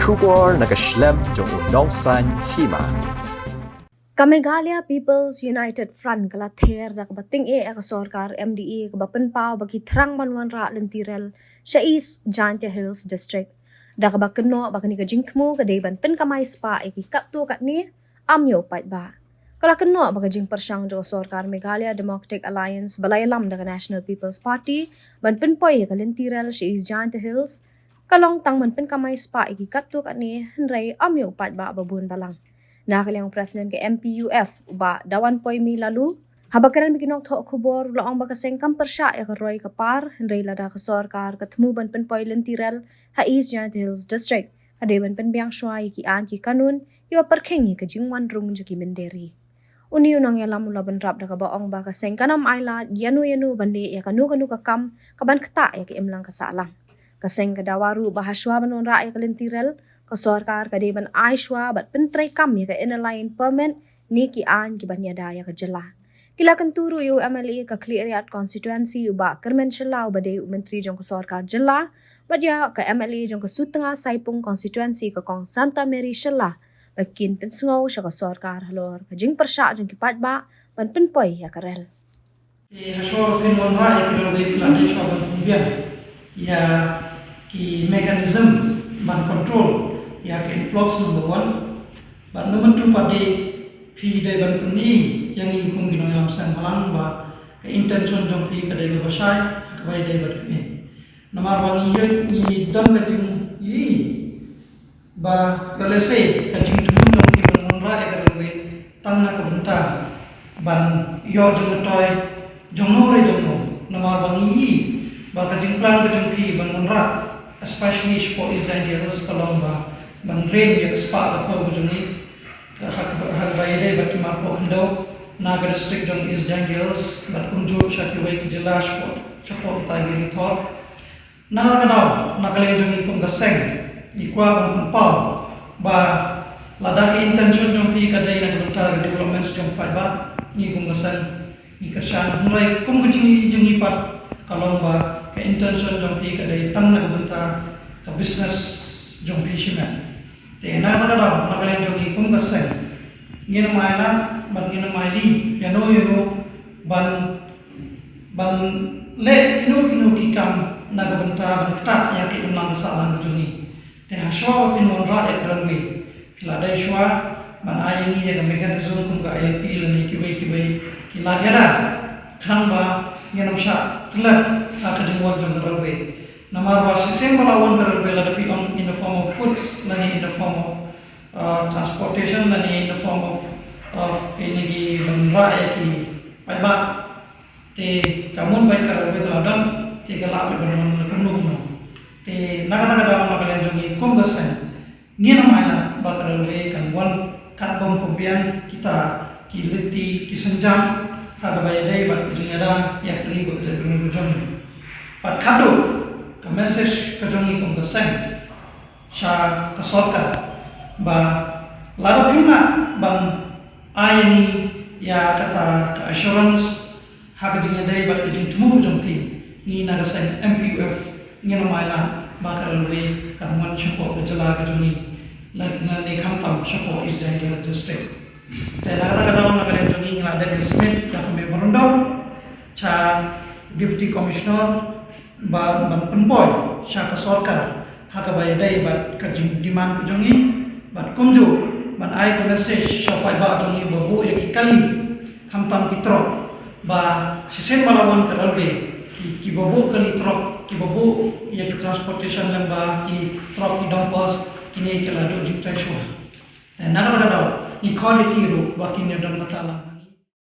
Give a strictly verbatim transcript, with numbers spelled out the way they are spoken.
Khubor na ka shlem jong u nongsan hima. Ka Meghalaya People's United Front ka la ther da kaba tyngeh ïa ka sorkar M D A kaba pynpaw ba ki thrang ban wanrah lynti rel sha East Jaintia Hills District, da kaba kynnoh ba kane ka jingthmu ka dei ban pynkamai spah ïa ki katto katne, ym ïa u paidbah. Ka la kynnoh ba ka jingpyrshang jong ka sorkar Meghalaya Democratic Alliance ba la ïalam da ka National People's Party ban pynpoi ïa ka lynti rel sha East Jaintia Hills ka long tang ban pynkamai spah ïa ki katto katne, hynrei ym ïa u paidbah ba bun balang. Na ka liang u President ka M P U F, u Bah Dawanpoimi Laloo, haba kren bad ki nongthoh khubor, u la ong ba ka seng kam pyrshah ïa ka roi ka par, hynrei lada ka sorkar ka thmu ban pynpoi lynti rel ha East Jaintia Hills District, ka dei ban pynbiang shuwa ïa ki aiñ ki kanun kiba pyrkhing ïa ka jingwan rung jong ki mynder ri. Une u nongïalam u la bynrap da kaba ong ba ka seng kan ym ailad ïano ïano ban leh ïa kano kano ka kam kaban ktah ïa ka imlang ka sahlang. Ka seng ka dawa ruh ba hashwa ban wanrah ïa ka lynti rel, ka sorkar ka dei ban ai shuwa bad pyntreikam ïa ka Inner Line Permit ne ki aiñ kiban ïada ïa ka jylla. Ki la kyntu ruh ïa u M L A ka Khliehriat Constituency, u Bah Kyrmen Shylla, uba dei u Myntri jong ka sorkar jylla, bad ïa ka M L A jong ka Sutnga Saipung Constituency, ka Kong Santa Mary Shylla, ba kin pynsngew sha ka sorkar halor ka jingpyrshah jong ki paidbah ban pynpoi ïa ka rel. Te hashwa ba phin wanrah ïa ki railway, phi la dei shuwa ban pynbiang ïa ki mechanism ban control ïa ka influx, number one. Bad number two pat, dei phi dei ban pyni ïa ngi kum ki nongïalam seng balang ba ka intention jong phi ka dei kaba shai ha kaba ïadei bad kane. Namar ba ngi ïoh, ngi don ka jingïohi ba ka lehse ka jingthmu jong phi ban wanrah ïa ka railway tang na ka bynta ban ïoh jingmyntoi jong no re jong no. Namar ba ngi ïohi ba ka jingplan ka jong phi ban wanrah, especially shapoh East Jaintia Hills, ka long ba ban rim ïa ka spah ka phew ka jong ngi, ka ha, ha kaba ïadei bad ki marpoh khyndew na ka district jong East Jaintia Hills bad kumjuh sha kiwei ki jylla shapoh, shapoh kita ki ri thor. Na kata ka daw, na ka liang jong ngi kum ka seng, ngi kwah ban pynpaw ba lada ka intention jong phi ka dei na ka bynta ka development jong paidbah, ngi kum ka seng ngi kyrshan, hynrei kum ka jingïohi jong ngi pat ka long ba ka intention jong phi ka dei tang na ka bynta ka business jong phi shimet. Te na kata ka daw, na ka liang jong ngi kum ka seng, ngin ym ailad bad ngin ym ailad ïano ïano ban ban leh kino kino ki kam na ka bynta ban ktah ïa ka imlang ka sahlang ka jong ngi. Te hashwa ba phin wanrah ïa ka railway, phi la dei shuwa ban ai ïa ngi ïa ka mechanism kum ka I L P lane kiwei kiwei ki lad ïada, khnang ba ngin ym shah tyllep ha ka jingwan jong ka railway. Namar ba shisien ba la wan ka railway, lada phi ong in the form of goods lane in the form of, uh, transportation lane in the form of, of kine ki ban rah ïa ki paidbah, te ka mon ba ka railway ka la don, te ka lah ban wan la kumno kumno. Te na kata ka daw, na ka liang jong ngi kum ka seng, ngin ym ailad ba ka railway kan wan kat bym pynbiang kita ki lynti ki sienjam ha kaba ïadei bad ka jingïada ïa ka ri bad ka jaitbynriew ka jong ngi. Bad khatduh, ka message ka jong ngi kum ka seng sha ka sorkar ba lada phi nang ban ai ïa ngi ïa kata ka assurance ha ka jingïadei bad ka jingthmu jong phi, ngi na ka seng M P U F ngin ym ailad ba ka railway kan wan shapoh ka jylla ka jong ngi, lane khamtam shapoh East Jaintia Hills District. Te na kata ka daw, na ka liang jong ngi, ngi la dep submit ïa ka memorandum sha Deputy Commissioner ba ban pynpoi sha ka sorkar ha kaba ïadei bad ka jingdemand ka jong ngi, bad kumjuh ban ai ka message sha paidbah jong ngi ba buh ïa ki kali, khamtam ki truck, ba shisien ba la wan ka railway, ki, kiba buh kali truck, kiba buh ïa ki transportation lyngba ki truck, ki dumpers, kine ki la duh jingtei shuwa. Te na kata ka daw, ngi khot ïa ki ruh ba kin ïa don bynta lang.